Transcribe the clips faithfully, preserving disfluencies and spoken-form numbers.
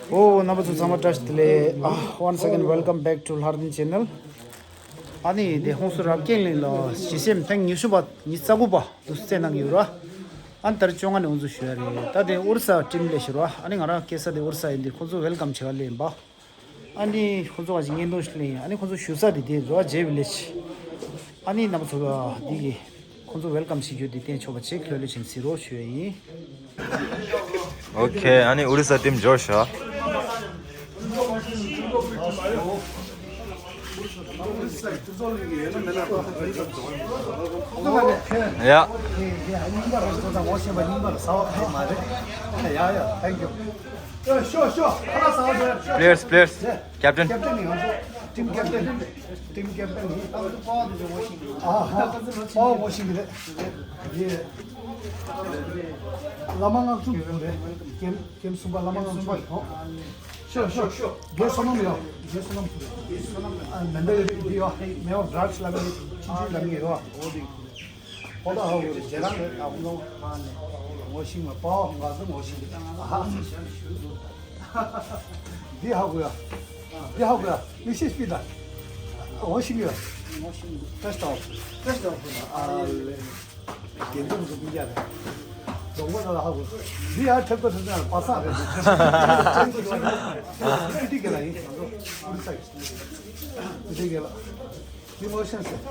ཨོ། རྣམ་པ་ཚོ་ཚང་མ་བཀྲ་ཤིས་བདེ་ལེགས། ཨ། Once again, welcome back to Lhardin Channel. ཨ་ནི་དེ་ཧོང་སུ་རབ་རྒྱན་གླིང་ལ་ཞེ་སེམས་ཐེངས་ཉི་ཤུ་པ། ཉི་ཤུ་རྩ་དགུ་པ་འདུག་སེ་གནང་གི་ཡོད་ར། ཨ་ནི་ད་རེས་བཅོ་ལྔ་ནས་འུ་ཚོ་ཞུ་ཡ་རེད། ད་དེ་ཨོ་རི་ས་ཊིམ་ལས་ཞུ་ར། ཨ་ནི་ང་རང་སྐྱེས་ས་དེ་ཨོ་རི་ས་ཡིན་དུས་ཁོང་ཚོ་ཝེལ་ཀམ་བྱེད་ག་སླེབས་ཡིན་པ། ཨ་ནི་ཁོང་ཚོ་ག་ཅིག་བརྙན་ཐུང་ཞིག་ལེན། ཨ་ནི་ཁོང་ཚོ་བཞུགས་ས་དེ་དེ་རེད་བ། ཇེ་ཝི་ལེཇ། ཨ་ནི་རྣམ་པ་ཚོ་འདི་གི་ཁོང་ཚོ་ཝེལ་ཀམ་བྱེད་རྒྱུ་དེ་བསྟན་ཆོག་པ་ཅིག་ལྷོད་ལྷོད་བྱས་གཟིགས་རོགས་ཞུ་ཡ་ཡིན། ཨོ་ཁེ། ཨ་ནི་ཨོ་རི་ས་ཊིམ་འབྱོར་ཤག་ཡ། Players, players. Captain. Captain ནི་ང་ཚོ་team captain ནི་ཨ་ཧ། པ་ངོ་ཤེས་ཀྱི་རེད། ཡེ། བླ་མ་ལྔ་བཅུ་རེད། ཀེམ་ཀེམ་གསུམ་པ་བླ་མ་ལྔ་བཅུ་ཡོད། ཤོ་ཤོ་ཤོ། རྒན་བསོད་ནམས་ཡོད། རྒན་བསོད་ནམས་ཡོད། ཨ། མེ་འདི་ཡོད། མེ་འོ་ཌྲག་སི་ལ་མེ་ཆུང་ཆུང་ལ་མེ་ཡོད། ཨོ་དེ། ཨོ་ད་ཧ་གོ་རེད། ཇེ་རང་རེད། ད་ཁོང་ཚོ་ངོ་ཤེས་མ་པ་ང་ཚོ་ངོ་ཤེས་ཀྱི། ཨ་ཧ། འདི་ཧ་གོ་ཡ། འདི་ཧ་གོ་ཡ། མི་ཤེས་སྤི་ད། ངོ་ཤེས་ཡ། ངོ་ཤེས་ཡ། ཏེ་སྟོབ། ཏེ་སྟོབ། ཨ་ལེ། རྒན་འཛོམས་སུ་ཀུན་ཀྱག་རེད། གདོང་པ་ལ་ཧ་གོ། འདི་ཡར་ཁྲབ་ཀ་ཐུབ་ན་པ་སངས་རེད། ཨི་ཏི་གེ་ལ་ཡིན། ཨི་ཏི་གེ་ལ། འདི་ངོ་ཤེས་ཟེར།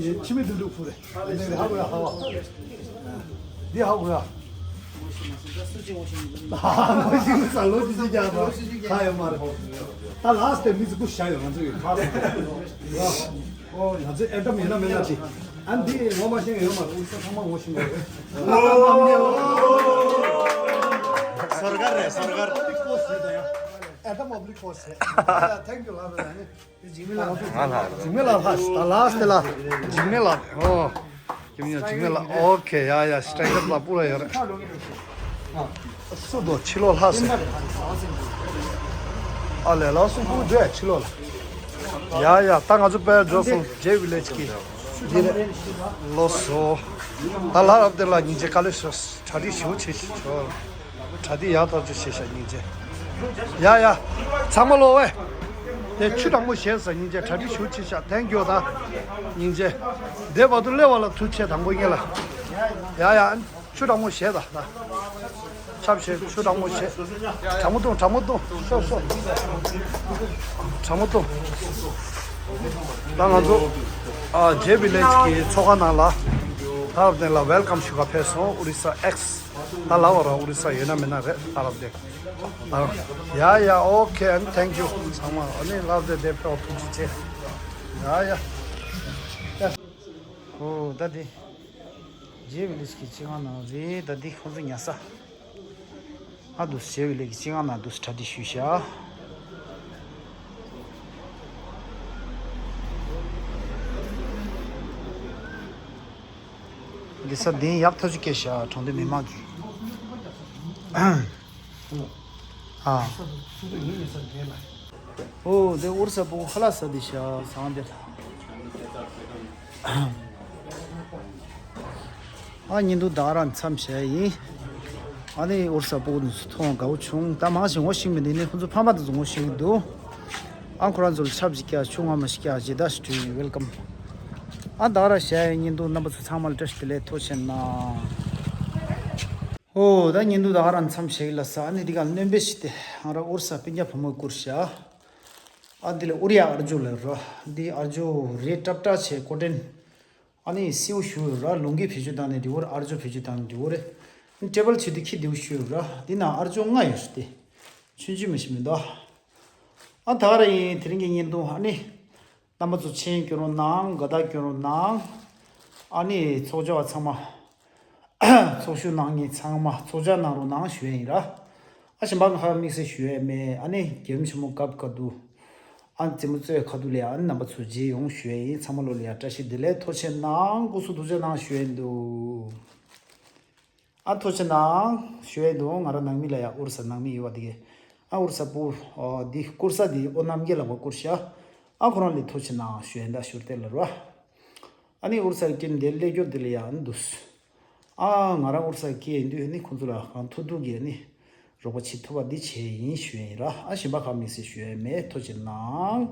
ཡིན། ཕྱི་མི་དུ་འདུག་ཕུ་རེད། འདི་ནས་ཧ་གོ་ཡ་ཧ་བ། འདི་ཧ་གོ་ཡ། ངོ་ཤེས་ས་ལོ་ཅི་ཅི་རྒྱག་པ་ཁ་ཡོད་མ་རེད། ད་ལ་སྟེ་མི་ཚོ་ཀུ་ཤ་ཡོད། ང་ཚོ་ཡོད་ཁ། ཨོ། ང་ཚོའི་ཨེ་ཏམ་ཡིན་ན་མིན་ན་ཅི། ཨ་འདི་ངོ་མ་ཤེས་ཡོད་མ་རེད། ཨུ་ཚོ་ཚང་མ་ངོ་ཤེས་ཡོད་རེད། སོར་གར་རེད། སོར་གར། ཨེ་ཏམ་ཨོབ་ལིག་ཀོ་སི་རེད། ཐེང་ཀྱུ་ལ་རེད། ང་ལ། འཇིགས་མེད་ལ་ལྷ། ད་ལ་སྟེ་ལ། འཇིགས་མེད་ལ། ཨོ། ཁྱིམ་ཉོ་འཇིགས་མེད་ལ། ཨོ་ཁེ། ཡ་ཡ། སི་ཊེག་ཊར་ལ་པུ་ར་ཡོད་རེད། སུ་དོ་ཕྱི་ལོགས་ལྷ་སེ། ཨ་ལས་ལ་སུ་པུ་འདྲ་ཕྱི་ལོགས་ལ། ཡ་ཡ། ད་ང་ཚོ་དཔལ་འབྱོར་སོང་། ཇེ་ཝི་ལེཇ་གི་འདི་རེད། ལོ་སོ། ད་ལྷ་རབ་དེ་ལ་སྙིང་རྗེ། དཀའ་ལས་ཤོར། གྲ་སྒྲིག་ཞུ་བྱེད་ཤོག་གྲ་སྒྲིག་ཡག་ཐག་ཆོད་བྱེད་ཤག་སྙིང་རྗེ། ཡ་ཡ། ཚང་མ་ལོ་བས། དེ་ཆུ་གྲང་མོ་བཞེས་ས། སྙིང་རྗེ། གྲ་སྒྲིག་ཞུ་བྱེད་ཤག་ཐེང་ཀྱུ་ད། སྙིང་རྗེ། དེ་བར་དུ་སླེབས་པ་ལ་ཐུགས་རྗེ་ཆེ། དང་པོ་ངེད་ལ། ཡ་ཡ། ཆུ་གྲང་མོ་བཞེས་ད་ད། ཆབ་བཞེས། ཆུ་གྲང་མོ་བཞེས། གྲང་མོ་བཏུང་། གྲང་མོ་བཏུང་། ཤོག་ཤོག་གྲང་མོ་བཏུང་། ད་ང་ཚོ་ཨ་ཇེ་ཝི་ལེཇ་གི་ཚོགས་ཁང་ནང་ལ། ད་རབ་དེ་ལ་ཝེལ་ཀམ་ཞུ་ག་ཕེབས་སོང་། ཨོ་རི་ས་ཨེགས། ད་ལ་བ་ར་ཨོ་རི་ས་ཡོད་ན་མེད་ན་རེད། ད་རབ་དེ། ཡ་ཡ། ཨོ་ཁེ། ཨན་ཐེང་ཀྱུ་ཚང་མ། ཨ་ནི་ལབ་དེ་དེབ་ཏོག་ཐུགས་རྗེ་ཆེ། ཡ་ཡ། ཨོ་ད་དེ་ཇེ་ཝི་ལེཇ་གི་སྤྱི་ཁང་ནང་རེད། ད་དེ་ཁོང་ཚོ་ཉལ་ས། ཨ་འདུག་སེ་ཇེ་ཝི་ལེཇ་གི་སྤྱི་ཁང་ནང་འདུག་སེ་གྲ་སྒྲིག་ཞུས་ཤག་འདི་ས་གདན་ཡག་ཐག་ཆོད་བཀལ་ཤག་གྲོང་སྡེ་མི་མང་གིས། ཨ། ཨོ་དེ་ཨོ་རི་ས་སྤུ་གུ་ཧ་ལ་ས་དེ་ཤག་ཟང་དེ་ལ། ཨ་ཉིན་དུ་ད་རང་མཚམས་བཞག་ཡིན། ཨ་ནི་ཨོ་རི་ས་སྤུ་གུ་ནས་མཐོང་དགའ་བོ་བྱུང་། ད་མང་ཞིག་ངོ་ཤེས་མི་འདུག་ནི་ཁོང་ཚོ་ཕ་མ་དེ་ཚོ་ངོ་ཤེས་ཀྱི་འདུག་ཨ་ཁོ་རང་ཚོ་ལ་ཆབ་ཅིག་བཀྱག་ཆུ་ངོ་མ་ཞིག་བཀྱག་ཇི་ལྟ་ཞིག་ཊུ་ཝེལ་ཀམ། ཨ་ད་ར་བཞག་ཡིན། ཉིན་དུ་རྣམ་པ་ཚོ་ཚང་མ་ལ་བཀྲ་ཤིས་བདེ་ལེགས། ཐུགས་རྗེ་གནང་། ཨོ་ད་ཉིན་དུ་ད་ཧ་རང་མཚམས་བཞག་ལ་ས། ཨ་ནི་འདི་ག་སྣོན་པ་ཞིག་སྟེ་ང་ར་ཨོ་རི་ས་སྤུན་ཀྱག་བུ་མོས་བསྐུར་ཤག་ཨ་འདི་ལ་ཨུ་རི་ཡ་ཨར་ཇོ་ལ་ར། འདི་ཨར་ཇོ་རེད། ཀྲབ་ཀྲ་བྱས་ཀོ་ཏན། ཨ་ནི་སེའུ་བཞུ་ཡོད་ར། ལུང་གི་བེད་སྤྱོད་བཏང་ནས་འདི་བོར། ཨར་ཇོ་བེད་སྤྱོད་བཏང་ནས་འདི་བོར་རེད། ཨ་ནི་ཊེ་བལ་ཆེ་དུ་ཁྱི་འདི་བཞུ་ཡོད་ར། འདི་ན་ཨར་ཇོ་ལྔ་ཡོད་སྟེ། ཆུན་ཆུན་མི་ཤི་མི་འདུག་ཨ་ད་ག་ར་ཡིན། དེ་རིང་གི་བརྙན་ཐུང་ཨ་ནི། རྣམ་པ་ཚོ་མཆན་སྐྱོན་རོགས་གནང་། དགའ་རྟགས་སྐྱོན་རོགས་གནང་། ཨ་ནི་ཚོགས་ཆོག་ཚང་མ། ཚོགས་ཞུགས་གནང་མཁན་ཚང་མ་ཚོགས་བཅར་གནང་རོགས་གནང་ཞུ་ཡ་ཡིན་ར། ཨ་གཞན་པ་ང་ཧ་དམིགས་བསལ་ཞུ་ཡ་མེད། ཨ་ནི་རྒྱལ་ཡུམ་ཆེན་མོ་སྐབས་ཁ་ཐུག་ཨ་རྩེད་མོ་རྩེ་བའི་ཁ་ཐུག་ལ་ཡ་ཨ་ནི་རྣམ་པ་ཚོ་མཇལ་ཡོང་ཞུ་ཡ་ཡིན། ཚང་མ་ལོ་ལ་ཡ་བཀྲ་ཤིས་བདེ་ལེགས། ཐུགས་རྗེ་གནང་། སྐུ་གཟུགས་ཐུགས་རྗེ་གནང་ཞུ་ཡ་འདུག་ཨ་ཐུགས་རྗེ་གནང་ཞུ་ཡ་འདུག་ང་རང་ནང་མི་ལ་ཡ་ཨོ་རི་ས་ནང་མི་ཡོད་པ་དེ་གས། ཨ་ཨོ་རི་ས་སྤུ་འདི་བསྐུར་ས་འདི་ཨོ་རྣམ་རྒྱལ་ལགས་པ་བསྐུར་ཤག་ཨ་ཁོ་རང་ལ་ཐུགས་རྗེ་གནང་ཞུ་ཡ་འདུག་ཞུ་རྟེན་ལ་རོ། ཨ་ནི་ཨོ་རི་ས་གི་ཊིམ་འདིར་སླེབས་རྒྱུ་འདི་ལ་ཡ་ཨ་ནི་འདུག་ཨ་ང་རང་ཨོ་རི་ས་སྐྱེས་ཡིན་དུས་ཨ་ནི་ཁོང་ཚོ་ལ་གང་ཐུབ་ཐུབ་ཀྱིས་ཨ་ནི་ རོགས་པ་བྱེད་ཐུབ་པ་འདི་བྱས་ཡིན་ཞུ་ཡ་ཡིན་ར། ཨ་གཞན་པ་གང་མི་སྲིད་ཞུ་ཡ་མེད། ཐུགས་རྗེ་གནང་།